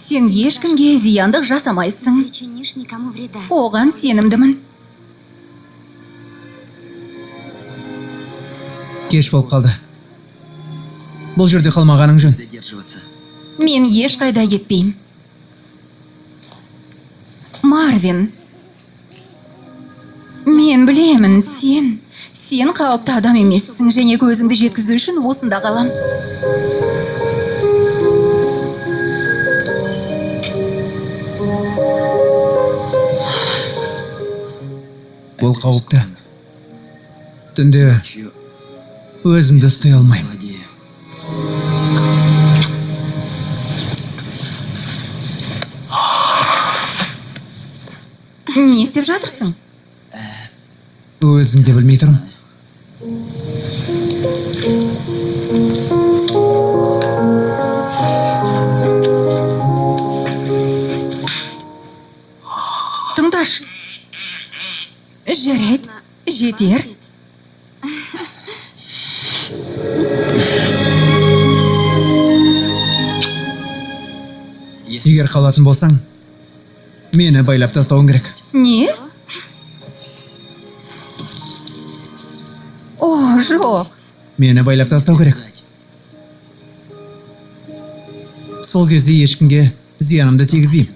Сен ешкімге зияндық жасамайсың. Причинишь никому вреда. Оған сенімдімін. Кеш болып қалды. Бұл жерде қалмағаның жөн. Задерживаться. Мен ешқайда кетпеймін. Марвин. Мен білемін, сен қауіпті адам емессің және көзімді жеткізу үшін осында қалам. Бұл қауіпті. Түнде Ночью өзімді ұстай алмаймын. владею. Не істеп жатырсың? Өзім де білмей тұрмын. Тыңдашы. Жарайды, жетер. Если Егер қалатын болсаң, мені байлап тастауың керек. Не? О, жоқ. Мені байлап тастау керек. сказать, Сол кезде ешкімге зиянымды тигізбеймін.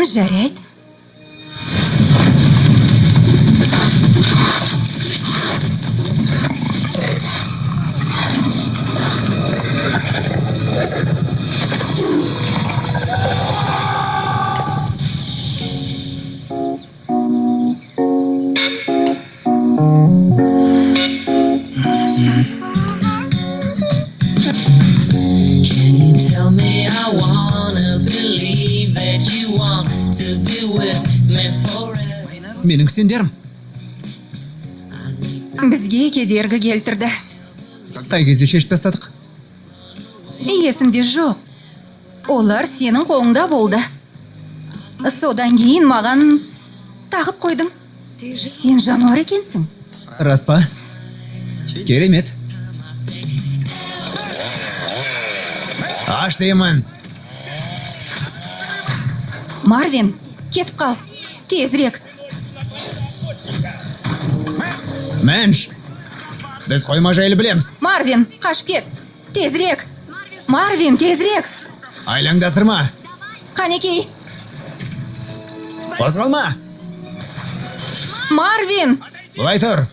Жарайды. Can you tell me I wanna believe that you want to be with me forever? Менің кісендерім. Бізге кедергі келтірді. Қай кезде шешіп тастадық? Есімде жоқ. Олар сенің қолыңда болды. Содан кейін маған тағып қойдың. Ты же Сен жануар екенсің. Рас па? Керемет. Аш деймін. Марвин, кетіп қал. Тезірек. Мәнш. Біз қойма жайлы білеміз. Марвин, қашып кет. Тезірек. Марвин, тезірек. Айлаңдастырма. Қанекей. Қозғалма. Марвин! Былай тұр.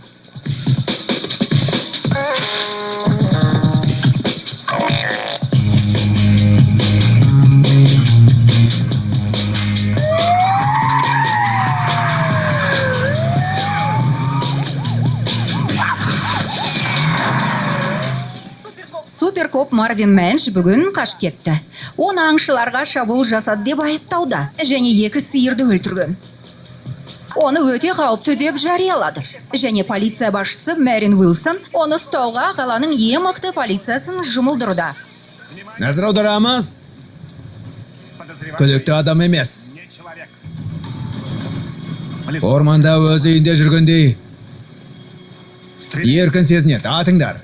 Суперкоп Марвин Мэнш бүгін қашып кетті. Оны аңшыларға шабуыл жасады деп айыптауда және екі сиырды өлтірген. Оны өте қауіпті деп жариялады. Және полиция басшысы Мэрин Уилсон оны ұстауға қаланың ең мықты полициясын жұмылдыруда. Нәзір аударамыз. Күдікті адам емес. Орманда өз үйінде жүргендей еркін сезінеді. Атыңдар.